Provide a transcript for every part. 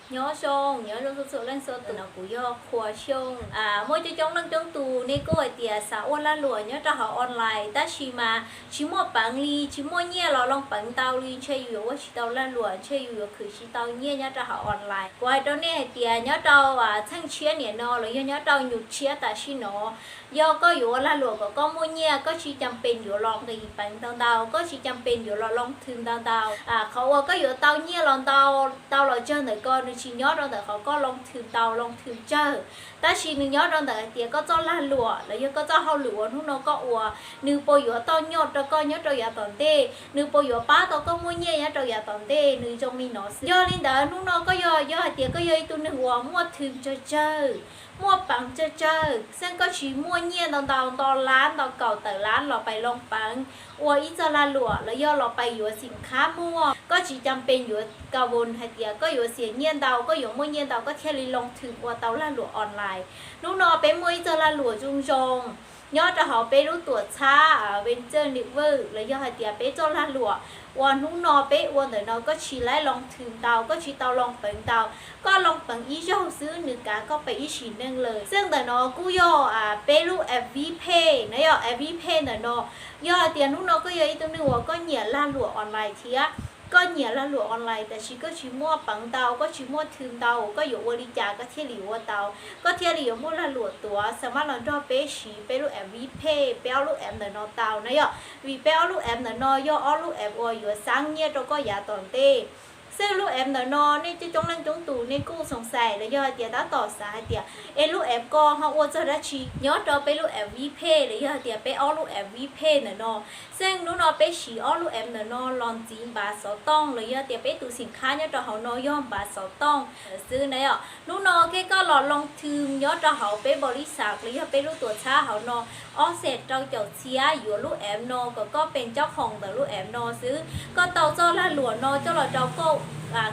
Nyob zoo, nyob zoo txhua txhua leej txhua tus, no kuv yog Qhua Xyooj. Muaj coob coob leej coob tus nej kuj hais tias xav ua lag luam nyob rau hauv online tab sis mas tsis muaj peev li, tsis muaj nyiaj los loo peev ntau li, ntshe yus yuav ua tsis tau lag luam, ntshe yus yuav khwv tsis tau nyiaj nyob rau hauv online. Kuv hais rau nej hais tias nyob rau txheej tshiab niam no los yog nyob rau nyuag tshiab tam sim no, yog koj yuav ua lag luam kom koj muaj nyiaj, koj tsis cam pes yuav los nqis peev ntau ntau, koj tsis cam pes yuav los loo thwm ntau ntau. Qhov uas koj yuav tau nyiaj los ntau, tau los tsawg ntawm ko nws tsis nyob rau ntawm qhov koj loo thwm ntau loo thwm tsawg, tab sis nws nyob rau ntawm hais tias koj txoj lag luam los yog koj txoj hauj lwm uas hnub no koj ua, nws puas yuav tau nyoj rau koj nyob rau yav tom ntej, nws puas yuav pab tau koj muaj nyiaj nyob rau yav tom ntej, nws zoo li no xwb. Yog li ntawd hnub no koj yog, yog hais tias koj yog ib tug neeg uas muaj thwm tsawg tsawg, muaj peev tsawg tsawg, xeeb koj tsis muaj nyiaj ntau ntau, nto lab nto kaum tawm lab los pais loo peev ua ib txoj lag luam los yog los pais yuav xim khab muag, koj tsis cam pes yuav kav voos hais tias koj yuav xiam nyiaj ntau, koj yuav muaj nyiaj ntau koj thiaj li loo thwm ua tau lag luam online. Hnub no peb muaj ib txoj lag luam zoo zoo nyob rau hauv peb lub tuam txhab Venture Network los yog hais tias peb txoj lag luam uas hnub no peb ua ntawm no koj tsis laib loo thwm ntau, koj tsis tau loo peev ntau, koj loo peev ib zaug xwb nws kav koj pem ib sim neej lawm. Xeeb ntawm no kuj yog peb lub app Vpay na, yog app Vpay ntawm no, yog hais tias hnub no koj yog ib tug neeg uas koj nyiam lag luam online thiab, koj nyiam lag luam online tab sis koj tsis muaj peev ntau, koj tsis muaj thwm ntau, koj yuav ua li cas koj thiaj li yuav ua tau, koj thiaj li yuav muaj lag luam tuav, xa mab los nrog peb siv peb lub app Vpay, peb ob lub app ntawm no tau na yom. Vim peb ob lub app ntawm no yog ob lub app uas yuav xab nyiaj rau koj yav tom ntej. Xeeb lub app ntawm no nej coob coob leej coob tus nej kuj xoom xais los yog hais tias tab tom xav hais tias es lub app ko ho ua txog dab tsi. Nyob rau peb lub app Vpay los yog hais tias peb ob lub app Vpay ntawm no, xeeb hnub no peb siv ob lub app ntawm no los ntxiv npav xov tooj los yog tias peb tus xim khab nyob rau hauv no yog npav xov tooj xwb na yom. Hnub no koj los loo thwm nyob rau hauv peb npaum li xav los yog peb lub tuam txhab hauv no, ob xees rau caum txhiab yuav lub app no kom koj pem coj khoom ntawm lub app no xwb. Koj tau txoj lag luam no coj los rau koj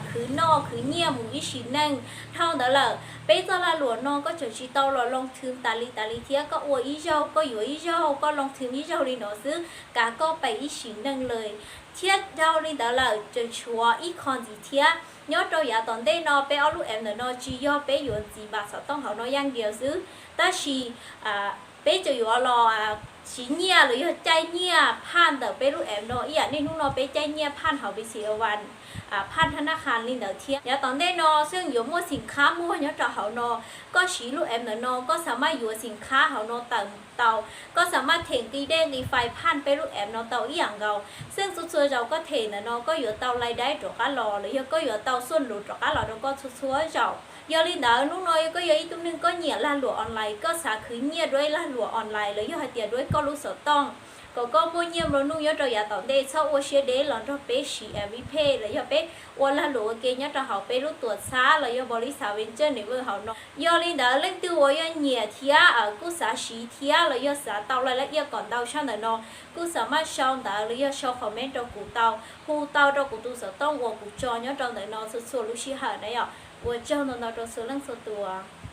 khwv noj khwv nyiaj mus ib sim neej. Dhau ntawd lawm peb txoj lag luam no koj tseem tsis tau los loo thwm tas li tas li thiab, koj ua ib zaug koj yuav ib zaug koj loo thwm ib zaug li no xwb kav koj pem ib sim neej lawm. Thiab dhau li ntawd lawm tseem tshuav ib qho ntxiv thiab. Nyob rau yav tom ntej no peb ob lub app ntawm no tsis yog peb yuav ntxiv npav xov tooj hauv no yaj nkias xwb, tab sis peb tseem yuav los siv nyiaj los yog caij nyiaj phaj ntawm peb lub app no ib yam nej hnub no peb caij nyiaj phaj hauv P C A One, phaj thab naj khas li ntawd thiab. Yav tom ntej no xeeb yuav muaj xim khab muag nyob rau hauv no, koj siv lub app ntawm no koj xa mab yuav xim khab hauv no tawm tau, koj xa mab them nqi dej nqi fais phaj peb lub app no tau ib yam nkaus. Xeeb txhua txhua zaus koj them ntawm no koj yuav tau lais daib rov qab los los yog koj yuav tau xuaj lus rov qab los rau koj txhua txhua zaus. Yog li ntawd hnub no yog koj yog ib tug neeg koj nyiam lag luam online, koj xav khwv nyiaj dua ib lag luam online los yog hais tias dua ib koj lub xov tooj kom koj muaj nyiaj nplua nuj nyob rau yav tom ntej, txhob ua siab deb los nrog peb siv app Vpay los yog peb ua lag luam ua ke nyob rau hauv peb lub tuam txhab los yog npaum li xav Venture Network hauv no. Yog li ntawd leej twg uas yog nyiam thiab kuj xav siv thiab los yog xav tau laj laj iaj kom ntau tshaj ntawm no, kuj xa mab sau ntawv los yog sau comment rau kuv tau, hu tau rau kuv tus xov tooj uas kuv tso nyob rau ntawm no txhua txhua lub sij hawm na yom. Ua tsaug ntau ntau rau txhua leej txhua tus.